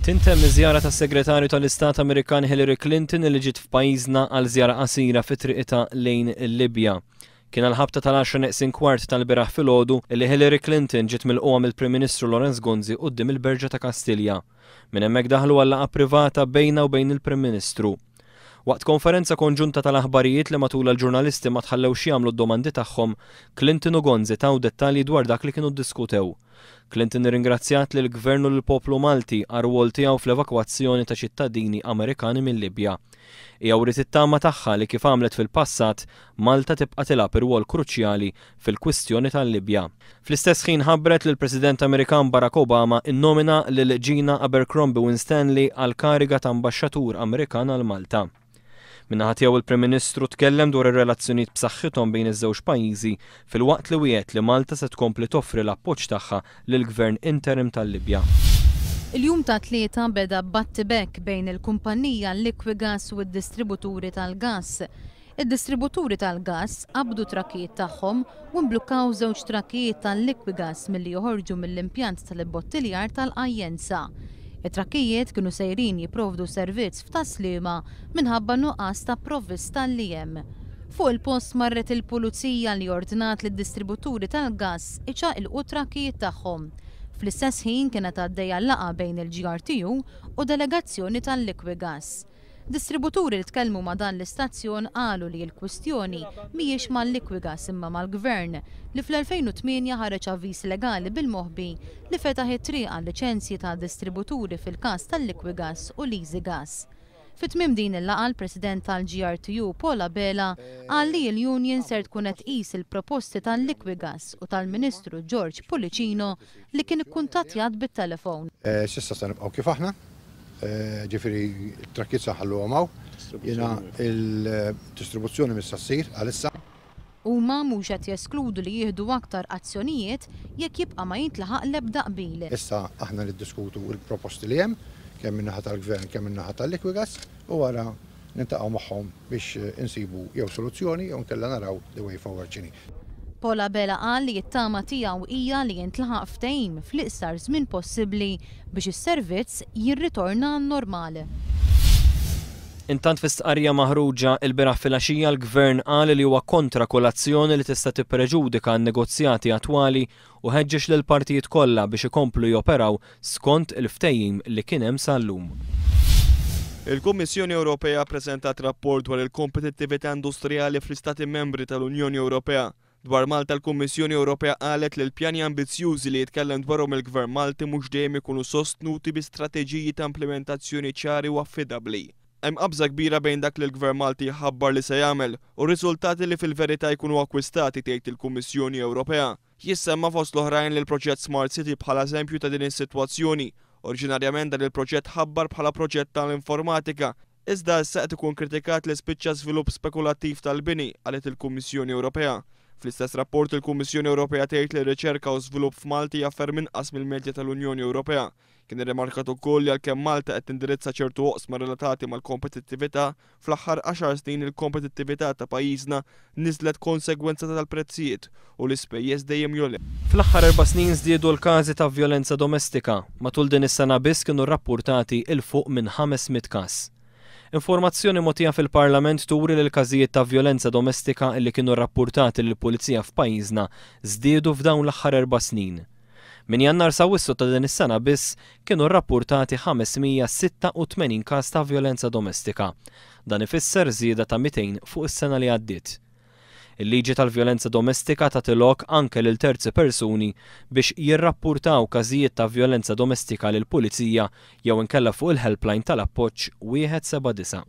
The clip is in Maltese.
Tintemm iż-żjara tas-Segretarju tal-Istat Amerikan Hillary Clinton li ġiet f'pajjiżna għal żjara qasira fi triqitha lejn il-Libja. Kien għall-ħabta tal-għaxra neqsin kwart tal-bieraħ filgħodu li Hillary Clinton ġiet milqugħa mill-Prim Ministru Lawrence Gonzi quddiem il-Berġa ta' Kastilja. Minn hemmhekk daħlu għal laqgħa privata bejnha u bejn il-Prim Ministru. Waqt konferenza konġunta tal-aħbarijiet li matulha l-ġurnalisti ma tħallewx jagħmlu d-domandi tagħhom, Clinton u Gonzi taw dettalji dwar dak li kienu ddiskutew. Clinton irringrazzjat lill-Gvern u lill-poplu Malti għar-rwol tiegħu fl-evakwazzjoni ta' ċittadini Amerikani mil-Libja. Hija wriet it-tama tagħha li kif għamlet fil-passat, Malta tibqa' tilgħab irwol kruċjali fil-kwistjoni tal-Libja. Fl-istess ħin ħabbret li l-President Amerikan Barack Obama nnomina lil Gina Abercrombie Winstanley għall-kariga ta' Ambaxxatur Amerikan għal Malta. Min-naħa tiegħu il-Prim Ministru tkellem dwar ir-relazzjonijiet b'saħħithom bejn iż-żewġ pajjiżi filwaqt li wiegħed li Malta se tkompli toffri l-appoġġ tagħha lill-Gvern interim tal-Libja. Il-jum tat-Tlieta beda b'battibekk bejn il-kumpannija Liquigas u d-distributuri tal-gass. Id-distributuri tal-gass qabdu trakkijiet tagħhom u mblukkaw żewġ trakkijiet tal-Liquigas milli joħorġu mill-impjant tal-ibbottiljar tal-Qajjenza. It-trakkijiet kienu sejrin jipprovdu servizz f'Tas-Sliema minħabba nuqqas ta' provvista li hemm. Fuq il-post marret il-Pulizija li ordnat lid-distributuri tal-gass iċaqilqu t-trakkijiet tagħhom. Fl-istess ħin kienet għaddejja laqgħa bejn il-GRTU u delegazzjoni tal-Liquigas. Distributuri li tkellmu ma' dan l-istazzjon qalu li l-kwistjoni mhijiex mal-Liquigas imma mal-Gvern li fl-2008 ħareġ avviż legali bil-moħbi li fetaħ it-triq għal liċenzji ta' distributuri fil-każ tal-Liquigas u l-Easygas. Fi tmiem din il-laqgħa l-President tal-GRTU Paul Abela qal li l-union ser tkun qed tqis il-proposti tal-Liquigas u tal-Ministru George Pullicino li kien ikkuntattjat bit-telefon. S'issa se nibqgħu kif aħna, ġifieri t-trakkijiet se nħalluhom hawn. Jiena il-distribuzzjoni mhix se ssir għalissa. Huma mhux qed jeskludu li jieħdu aktar azzjonijiet jekk jibqa' ma jintlaħaq l-ebda qbil. Issa aħna niddiskutu l-proposti li hemm, kemm min-naħa tal-Gvern kemm min-naħa tal-Liquigas u wara niltaqgħu magħhom biex insibu jew soluzzjoni jew inkella naraw the way forward x'inhi. Paul Abela qal li t-tama tiegħu hija li jintlaħaq ftehim fl-iqsar żmien possibbli biex is-servizz jirritorna għan-normal. Intant fi stqarrija maħruġa ilbieraħ filgħaxija l-Gvern qal li huwa kontra kull azzjoni li tista' tippreġudika n-negozjati attwali u ħeġġeġ lill-partijiet kollha biex ikomplu joperaw skont il-ftehim li kien hemm sal-lum. Il-Kummissjoni Ewropea ppreżentat rapport dwar il-kompetittività industrijali fl-Istati Membri tal-Unjoni Ewropea. Dwar Malta l-Kummissjoni Ewropea qalet li l-pjani ambizzjużi li jitkellem dwarhom il-Gvern Malti mhux dejjem ikunu sostnuti bi strateġiji ta' implimentazzjoni ċari u affidabbli. Hemm qabża kbira bejn dak li l-Gvern Malti jħabbar li se jagħmel u r-riżultati li fil-verità jkunu akkwistati tgħid il-Kummissjoni Ewropea. Jissemma fost l-oħrajn li l-proġett Smart City bħala eżempju ta' din is-sitwazzjoni. Oriġinarjament dan il-proġett tħabbar bħala proġett ta' l-informatika, iżda issa qed ikun kritikat li spiċċa żvilupp spekulattiv tal-bini, qalet il-Kummissjoni Ewropea. Fl-istess rapport il-Kummissjoni Ewropea tgħid li r-riċerka u żvilupp f'Malta hija ferm inqas mill-medja tal-Unjoni Ewropea. Kien irrimarkat ukoll li għalkemm Malta qed tindirizza ċertu oqsma relatati mal-kompetittività, fl-aħħar għaxar snin il-kompetittività ta' pajjiżna niżlet konsegwenza tal-prezzijiet u l-ispejjeż dejjem jogħlew. Fl-aħħar erba' snin żdiedu l-każi ta' vjolenza domestika. Matul din is-sena biss kienu rrappurtati 'il fuq minn 500 każ. Informazzjoni mogħtija fil-Parlament turi li l-każijiet ta' vjolenza domestika li kienu rrappurtati lill-Pulizija f'pajjiżna żdiedu f'dawn l-aħħar erba' snin. Minn Jannar s'Awwissu ta' din is-sena biss kienu rrappurtati 586 każ ta' vjolenza domestika. Dan ifisser żieda ta' 200 fuq is-sena li għaddiet. Il-liġi tal-vjolenza domestika tagħti lok anke lil terzi persuni biex jirrappurtaw każijiet ta' vjolenza domestika lill-Pulizija jew inkella fuq il-helpline tal-Appoġġ 179.